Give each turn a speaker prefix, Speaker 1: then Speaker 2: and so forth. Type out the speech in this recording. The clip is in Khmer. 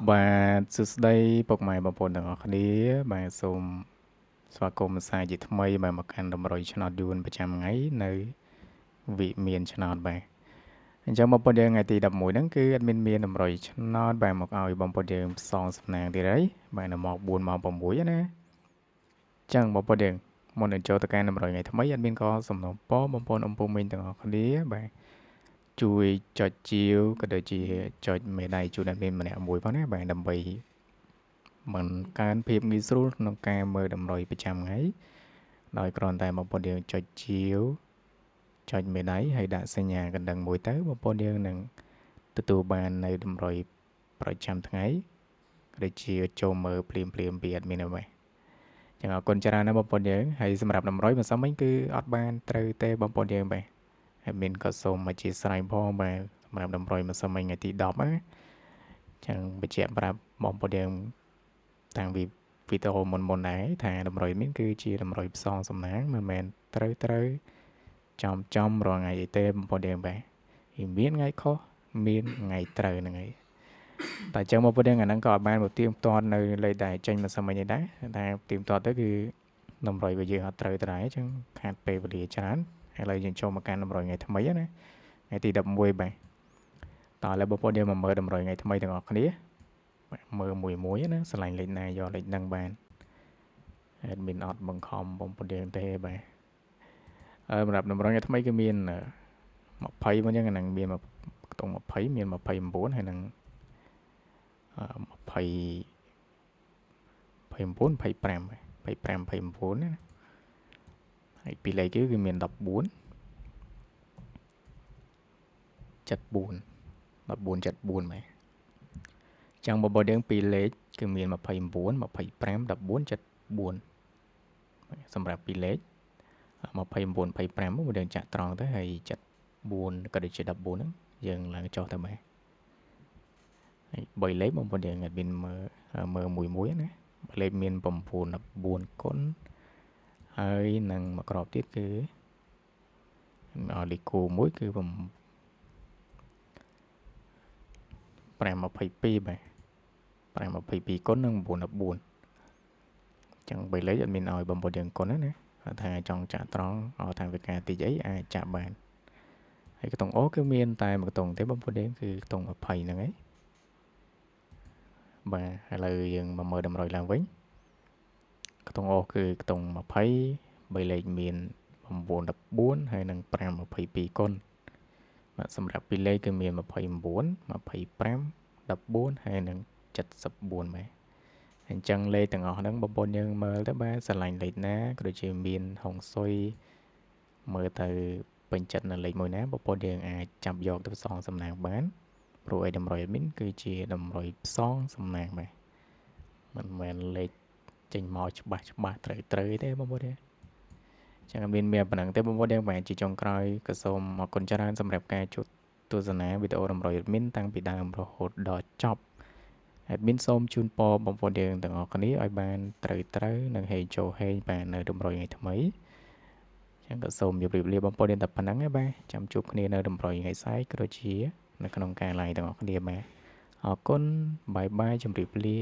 Speaker 1: បាទសួស្តីពុកម៉ែបងប្អូនទាំងអស់គ្នាបាទសូមស្វាគមន៍សាជាថ្មីបាទមកកាន់តម្រុយឆ្នោតយួនប្រចាំថ្ងៃនៅវិមានឆ្នោតបាទអញ្ចឹងបងប្អូនយើងថ្ងៃទី11ហ្នឹងគឺអត់មានមានតម្រុយឆ្នោតបាទមកឲ្យបងប្អូនយើងផ្សងសំណាងទៀតហើយបាទនៅម៉ោង4ម៉ោង6ណាអញ្ចឹងបងប្អូនយើងមុននឹងចូលទៅកាន់តម្រុយថ្ងៃថ្មីអត់មានក៏សំណូមពរបងប្អូនអំពូមីងទាំងអស់គ្នាបាទជួយចុចជាវក៏ដូចជាចុចមេដៃជូនអ្នកមានម្នាក់មួយផងណាបាទដើម្បីមិនកើនភាពងាយស្រួលក្នុងការមើលតម្រុយប្រចាំថ្ងៃដោយគ្រាន់តែបងប្អូនយើងចុចជាវចុចមេដៃហើយដាក់សញ្ញាកណ្ដឹងមួយទៅបងប្អូនយើងនឹងទទួលបាននៅតម្រុយប្រចាំថ្ងៃដូចជាចូលមើលភ្លាមភ្លាមពីអត់មានអ្វីចឹងអរគុណច្រើនណាស់បងប្អូនយើងហើយសម្រាប់តម្រុយម្សិលមិញគឺអត់បានត្រូវទេបងប្អូនយើងបាទហើយមានក៏សូមអធិស្ឋានផងបាទសម្រាប់តម្រុយម្សិលមិញថ្ងៃទី10ណាចឹងបញ្ជាក់ប្រាប់បងប្អូនយើងតាំងពីវីដេអូមុនមុនដែរថាតម្រុយមានគឺជាតម្រុយផ្សងសំណាងមិនមែនត្រូវត្រូវចំចំរាល់ថ្ងៃអីទេបងប្អូនយើងបាទមានថ្ងៃខុសមានថ្ងៃត្រូវហ្នឹងហើយតែចឹងបងប្អូនយើងអាហ្នឹងក៏អត់បានមកទៀងទាត់នៅលេខដែលចេញមកសម័យនេះដែរតែទៀងទាត់ទៅគឺតម្រុយរបស់យើងអត់ត្រូវដែរចឹងខាតពេលវេលាច្រើនឥឡូវយើងចូលមកកាន់តម្រុយថ្ងៃថ្មីណាថ្ងៃទី11បាទតោះឥឡូវបងប្អូនយើងមកមើលតម្រុយថ្ងៃថ្មីទាំងអស់គ្នាបាទមើលមួយមួយណាស្រឡាញ់លេខណាយកលេខហ្នឹងបាន admin អត់បង្ខំបងប្អូនយើងទេបាទហើយសម្រាប់តម្រុយថ្ងៃថ្មីគឺមាន20មកចឹងអាហ្នឹងមានខ្ទង់20មាន29ហើយនឹង20 29 25 25 29ណាហើយពីលេខគឺមាន14 74 14 74មែនចឹងបងប្អូនយើងពីលេខគឺមាន29 25 14 74សម្រាប់ពីលេខ29 25មកយើងចាក់ត្រង់ទៅហើយ74ក៏ដូចជា14ហ្នឹងយើងឡើងចុះទៅបាទហើយ3លេខបងប្អូនយើងអត់មានមើលមើលមួយមួយណាលេខមាន9 14គុណហើយនឹងមួយក្របទៀតគឺលេខគូមួយគឺ5 22បាទ5 22គុណនឹង9 14ចឹង3លេខអត់មានឲ្យបងប្អូនយើងគុណណាថាចង់ចាក់ត្រង់ឲ្យថាវិការតិចអីអាចចាក់បានហើយខ្ទង់អូគឺមានតែមួយខ្ទង់ទេបងប្អូនយើងគឺខ្ទង់20ហ្នឹងឯងបាទឥឡូវយើងមកមើលតម្រុយឡើងវិញខ្ទង់អូគឺខ្ទង់20 3លេខមាន9 14ហើយនិង5 22គុណបាទសម្រាប់ពីរលេខគឺមាន29 25 14ហើយនិង74បាទអញ្ចឹងលេខទាំងអស់ហ្នឹងបងប្អូនយើងមើលទៅបាទស្រឡាញ់លេខណាក៏ដូចជាមានហុងស៊ុយមើលទៅពេញចិត្តនៅលេខមួយណាបងប្អូនយើងអាចចាប់យកទៅផ្សងសំណាងបានព្រោះឯតម្រុយ admin គឺជាតម្រុយផ្សងសំណាងបាទមិនមែនលេខចេញមកច្បាស់ច្បាស់ត្រូវត្រូវទេបងប្អូនទេចឹងមានប៉ុណ្ណឹងទេបងប្អូនយើងបាទជាចុងក្រោយក៏សូមអរគុណច្រើនសម្រាប់ការជួបទស្សនាវីដេអូតម្រុយ admin តាំងពីដើមរហូតដល់ចប់ admin សូមជូនពរបងប្អូនយើងទាំងអស់គ្នាឲ្យបានត្រូវត្រូវនិងហេងចូលហេងបាទនៅតម្រុយថ្ងៃថ្មីចឹងក៏សូមជម្រាបលាបងប្អូនយើងតែប៉ុណ្្នឹងឯងបាទចាំជួបគ្នានៅតម្រុយថ្ងៃស្អែកក៏ដូចជានៅក្នុងការ live ទាំងអស់គ្នាបាទអរគុណបាយបាយជម្រាបលា